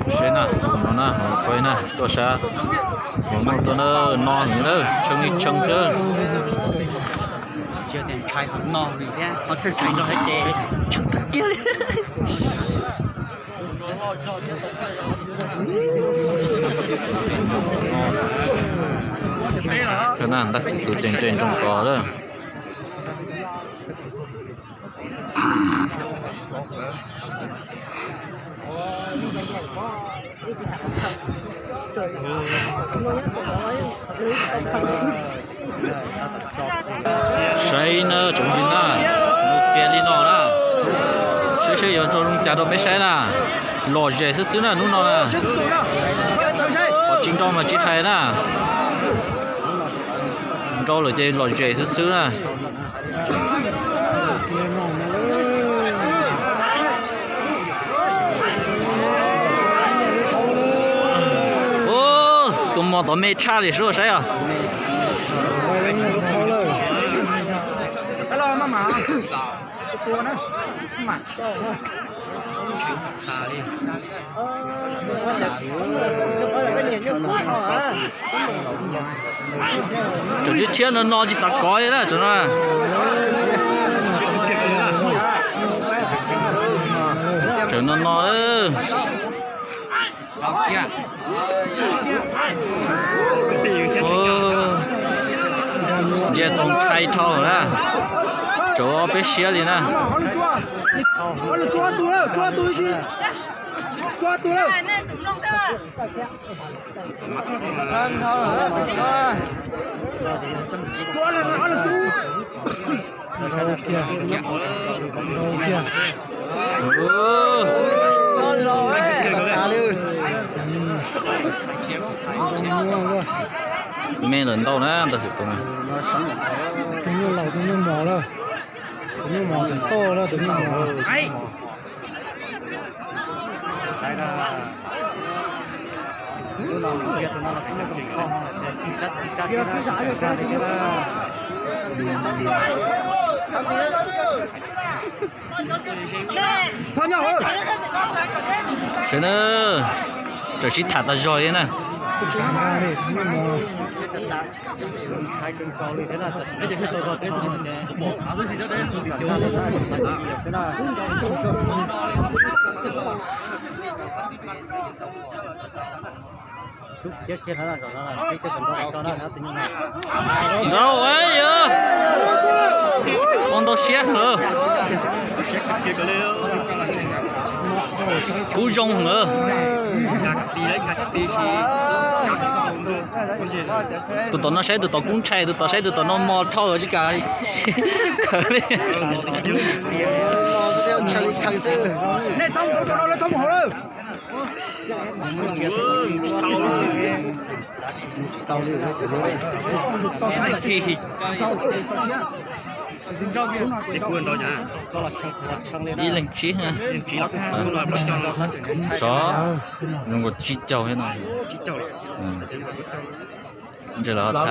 Seb na, tus no na, peb na tuaj sab, tus no tuaj na, no heev na, tshee li tshee xwb. Ntshai ho no thiab, ho txawj tshee rau hauv ces tshee tag kiag li. Kawg na, ntab xwm tus ces ntsej nrooj tod lawm. Saib na tsoom phooj ywg na, mus kiag li no na, saib saib yuav nrau zoo cas rau peb saib na. Lom zem xwb xwb na hnub no na, qhov tsis nrau mas tsis hais na, nrau lawm ces lom zem xwb xwb na. Tus mos tod me tshaj li sub saib os. Tseem tshiab tshiab no no tsis xav kov li na tseem no. Tseem no no. Ntsia txaus ntshai dhau na. Tsuav peb siab li na. Me lawm ntau na ntawd xwm tus. Tus nyuj laus tus nyuj mos lawm. Tus nyuj mos tus toj lawm tus nyuj mos. Sawv daws, tawm sib tham tas zog li na. Nrau, ua ntau siab lawm. Kub zoo lawm. Tus tom no saib tus tom kub ntshai, tus tom saib tus tom no mos dhau tsis kam khaws li. Ib leeg tsib. Xyov, zoo nkaus tsib caug thiab no. Ntshe lawv ho tham.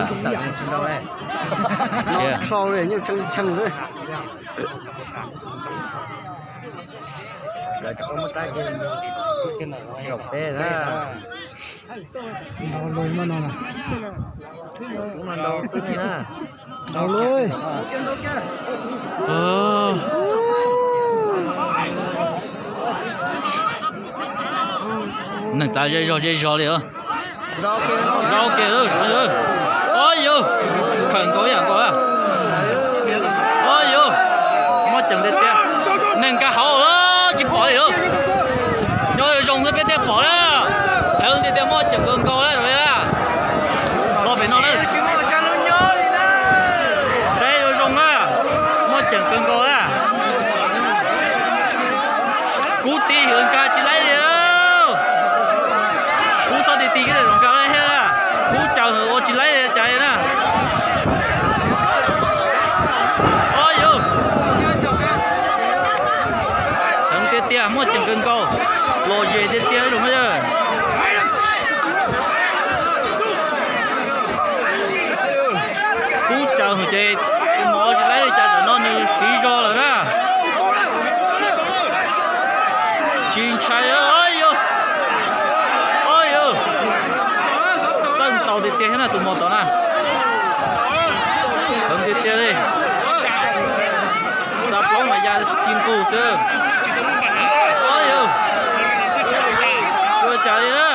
Neeg txav zej zog zej zog li. Zau kiag, o yus, khawm nkaus ib yam nkaus. O yus, muaj ceem tiag tiag. Neeg nkag hauv lawm tsis pom li. Nyob zoo xwb peb thiaj pom na. Thawv tiag tiag, muaj ceem nkaus nkaus na. Los pem no na. Saib yuav zoo na. Muaj ceem kawg nkaus na. Kub ti hwv nkag tsis laib li. Kub txhob ti ti kiag zoo nkag laib thiab na. Kub caws hwv ua tsis laib li cas na. O yus, heev tiag tiag, muaj ceem kawg nkaus. Lom zem tiag tiag zoo yawg. Kub caws hwv ces tus mos tsis laib li cas, tam no nws siv zog lawm na. Tsis ntshai, o yus. Tiag thiab na tus mos tod na. Heev tiag tiag li. Xa plaub mas ya ci nqug xwb. Tsis ua cas li na.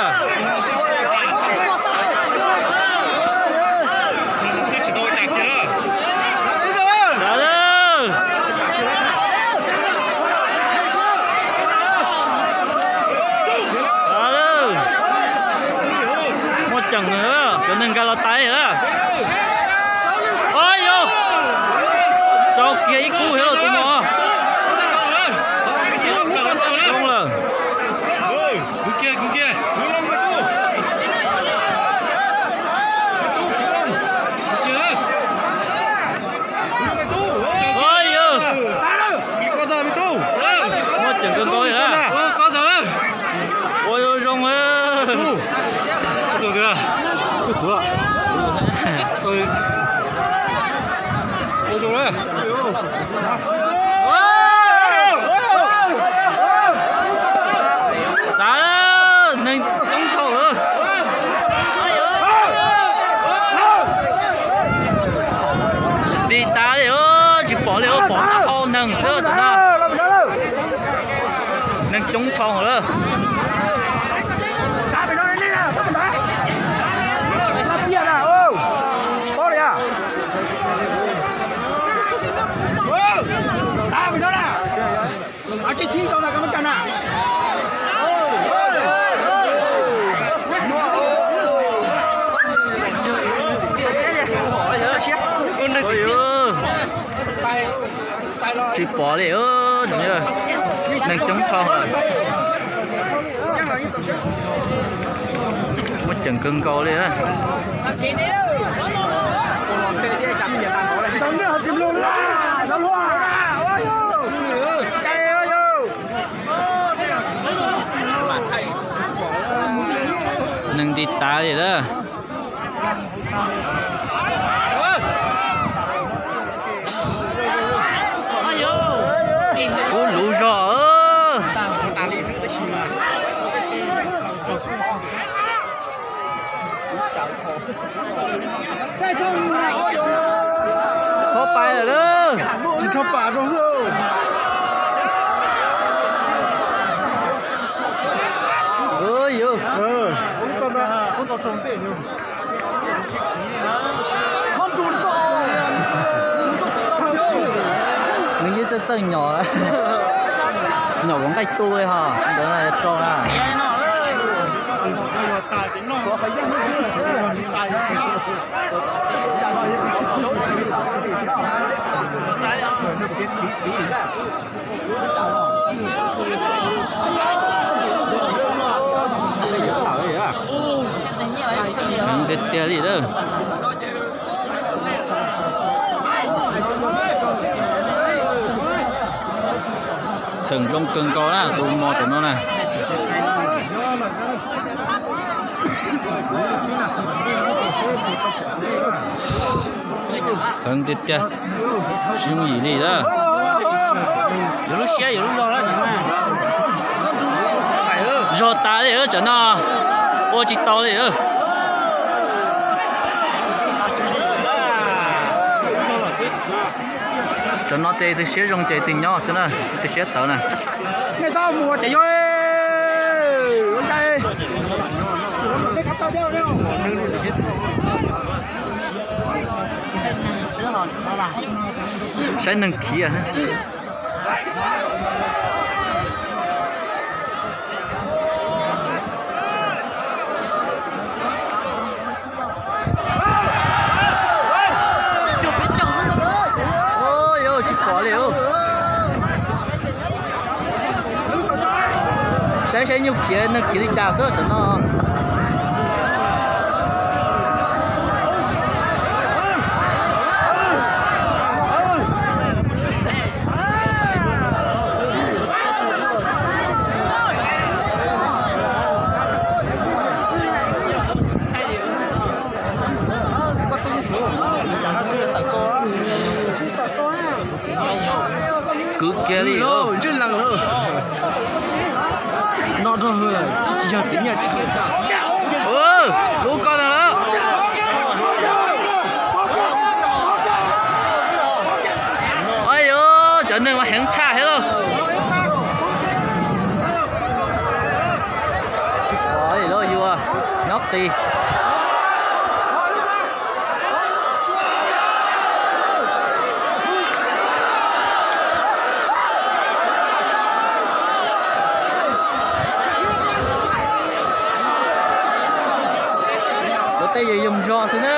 Txav lawm. Txav lawm. Muaj ceem, cov neeg nkag los tais lawm. Yog, rau kiag ib kub thiab los tus mos. Zoo lawm. Yog, muaj ceem kawg nkaus li na. Ua zoo. Txav, neeg coob dhau lawm. Nti tas li, tsis pom li, pom taub hau neeg xwb tam no. Neeg coob dhau lawm. Tsis pom li, neeg coob dhau lawm. Muaj ceem kawg nkaus li. Neeg nti tas li lawm. Kub luv zog. Txhob pais lawm. Tsis txhob pais rau xwb. Nws yeej txawj txawj nyom, nyom ua nqaij tu li ho ntawd rau na. Heev tiag tiag li lawm. Txheem zoo kawg nkaus na tus mos tam no na. Heev tiag tiag, tsis yooj yim li lawm. Zog tas li tam no, ua tsis tau li. Tam no ces tus siab zoo ces tus nyob xwb na, tus siab tawv na. Saib neeg khiav. Tsis pom li. Saib saib nyuj khiav, neeg khiav li cas xwb tam no. Kwv kiag li. No rog lawm, tsis yog tib nyuag. Lub koj no lawm. Tshaj thiab lauj. Tsis pom li lauj, yuav nyob qis. Ua tej yog yoog zog xwb na.